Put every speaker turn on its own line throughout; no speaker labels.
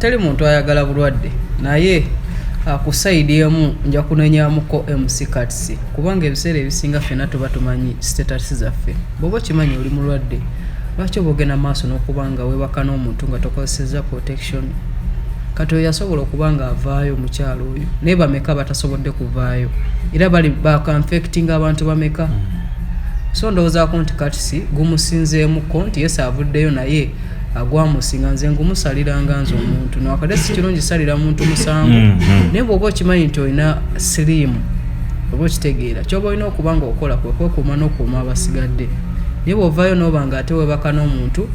Teri muntu ayagala bulwadde, naye ku side emu nja kunenyamuko MC Kats, kubanga ebiseera ebisinga ffenna tuba tumanyi status zaffe. Bw'oba okimanyi oli mulwadde, lwaki oba ogenda maaso n'okuba nga weebaka n'omuntu nga tokozesezza protection? Kati oyo yasobola okuba nga avaayo, omukyalo oyo, naye bameka batasobodde kuvaayo era bali bakainfectinga abantu bameka? So ndowoozaako nti Kats gumusinzeemuko nti yes, avuddeyo, naye agwamusinga. Nze ngumusaliranga nze omuntu nwakadde si kirungi salira muntu musango, naye bw'oba okimanyi nti olina siriimu, oba okitegeera kyoba olina okuba nga okola kwe kwekuuma n'okuuma abasigadde. Naye bw'ovaayo n'oba nga ate weebaka n'omuntu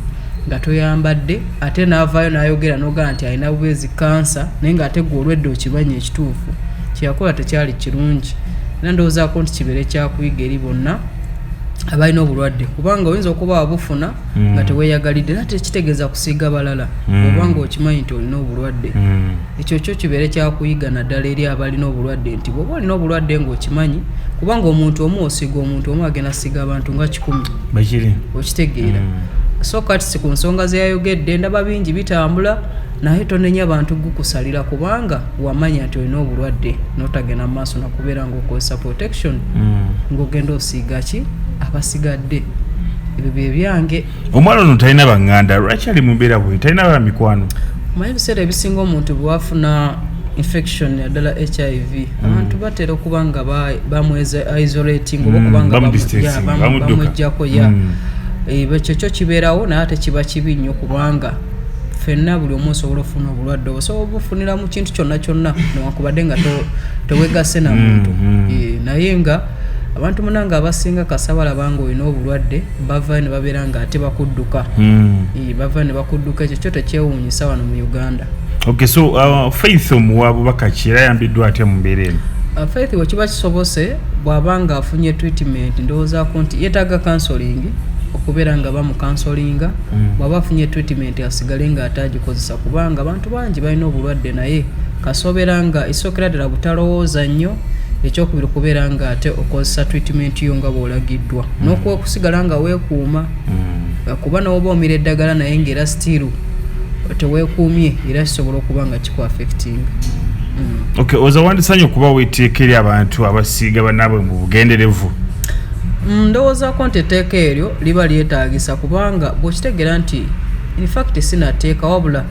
nga toyambadde, ate n'avaayo n'ayogera n'ogamba nti alina bubeezi kansa, naye ng'ate gwe olwedde okimanyi ekituufu kyeyakola tekyali kirungi. Era ndowoozaako nti kibeere kyakuyiga eri bonna abalina obulwadde, kubanga oyinza okuba wabufuna nga teweeyagalidde, era tekitegeeza kusiiga balala. Oba nga okimanyi nti olina obulwadde, ekyo kyo kibeere kyakuyiga naddala eri abalina obulwadde, nti bw'oba olina obulwadde ng'okimanyi, kubanga omuntu omu osiiga omuntu omu agenda siga abantu nga 100.
Bakiri.
Okitegeera? So kati ku nsonga zeyayogedde ndaba bingi bitambula, naye tonenya bantu gukusalira, kubanga wamanya nti olina obulwadde notagenda mu maaso nakubeera ngaokozesa protection, ng'ogenda osiiga ki abasigadde. Ebyo bye byange.
Omwana ono talina baŋŋanda? Lwaki ali mu mbeera bwe? Talina bamikwano?
Omanyi, ebiseera ebisinga omuntu bwewafuna infection, naddala HIV, abantu batera okuba nga bamweza isolating oba okuba nga
bamudistancing, bamudduka.
Bamuggyako ya. Ekyo kyo kibeerawo, naye ate kiba kibi nnyo, kubanga ffenna buli omu osobola okufuna obulwadde, osobola obufunira mu kintu kyonna kyonna newankubadde nga tewegasse na muntu. Naye nga abantu munange abasinga kasa balaba nga olina obulwadde, bavayo ne babeera nga ate bakudduka. Bavayo ne bakudduka. Ekyo kyo tekyewuunyisa wano mu Uganda.
Okay, so Faith omuwa bubaka ki, era ayambiddwa atya mu mbeera eno?
Faith bwe kiba kisobose, bw'aba nga afunye treatment, ndowoozaako nti yeetaaga counseling, okubeera nga bamucounselinga. Bw'aba afunye treatment, asigale nga ate agikozesa, kubanga abantu bangi balina obulwadde, naye kasobeera nga esookera ddala butalowooza nnyo, ekyokubiri kubeera nga ate okozesa treatment yo nga bw'olagiddwa, n'okusigala nga weekuuma, kuba n'oba omira eddagala naye ng'era still teweekuumye, era kisobola okuba nga kikuaffectinga.
Okay, oza wandisanye okubawa etteeka eri abantu abasiiga bannaabwe mu bugenderevu?
Ndowoozaako nti etteeka eryo liba lyetaagisa, kubanga bw'okitegeera nti infact sinateeka, wabula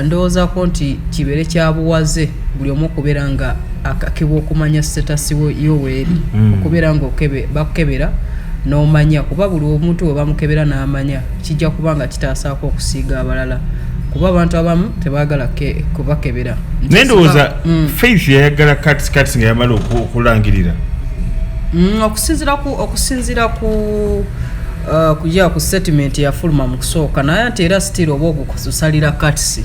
ndowoozaako nti kibeere kya buwaze buli omu okubeera nga akakibwa okumanya status yo weeri, okubeera nga bakukebera n'omanya, kuba buli omuntu we bamukebera n'amanya, kijja kuba nga kitaasaako okusiiga abalala, kuba abantu abamu tebaagala kubakebera.
Naye ndowooza Faith yayagala Kats, Kats nga yamala okulangirira.
Okusinziira ku kuja ku statement yafuluma mu kusooka, naye ate era still oba ogusalira Kats,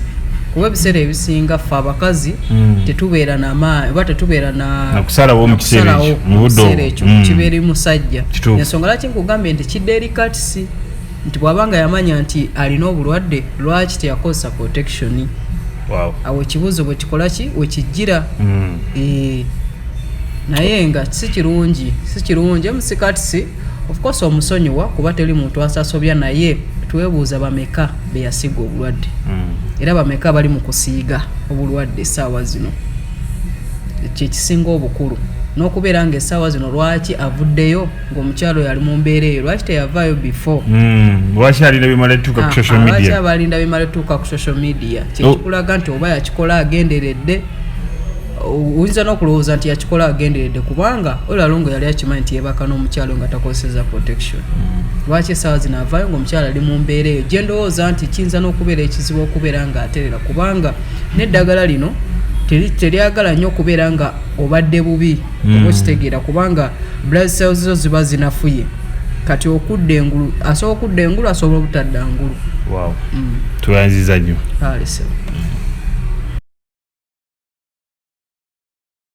kuba ebiseera ebisinga ffe abakazi tetubeera namaanyi oba tetubeera na
Na kusalawo mu kiseera
kusalawo
ekyo, mu
mu
budde
kiseera
obwo.
ekyo. Kibeera eri musajja. Ensonga lwaki nkugambye nti kidda eri Kats, nti bw'aba nga yamanya nti alina obulwadde, lwaki teyakozesa protection? Awo ekibuuzo bwe kikola ki wekijjira. Naye nga si kirungi, si kirungi. MC Kats of course omusonyiwa, kuba teri muntu asasobya, naye twebuuza bameka beyasiiga obulwadde, era bameka bali mu kusiiga obulwadde essaawa zino. Kyekisinga obukulu n'okubeera nga essaawa zino lwaki avuddeyo ng'omukyalo yali mu mbeera eyo? Lwaki teyavaayo before?
Lwaki alinda bimala tuuka ku social
Lwaki
media?
Abalinda bimala tuuka ku social media, kyekikulaga nti oba yakikola agenderedde. Oyinza n'okulowooza nti yakikola agenderedde, kubanga olalongo yali akimanyi nti yeebaka n'omukyalo nga takozeseza protection. Lwaki essaawa zino avaayo ng'omukyalo ali mu mbeera eyo, gye ndowooza nti kiyinza n'okubeera ekizibu okubeera ng'aterera, kubanga n'eddagala lino teryagala nnyo okubeera nga obadde bubi, oba okitegeera, kubanga blood cells zo ziba zinafuye. Kati okudda engulu, asobola okudda engulu, asobola obutadda ngulu.
Tuyanziza nnyo.
Kale, sebo.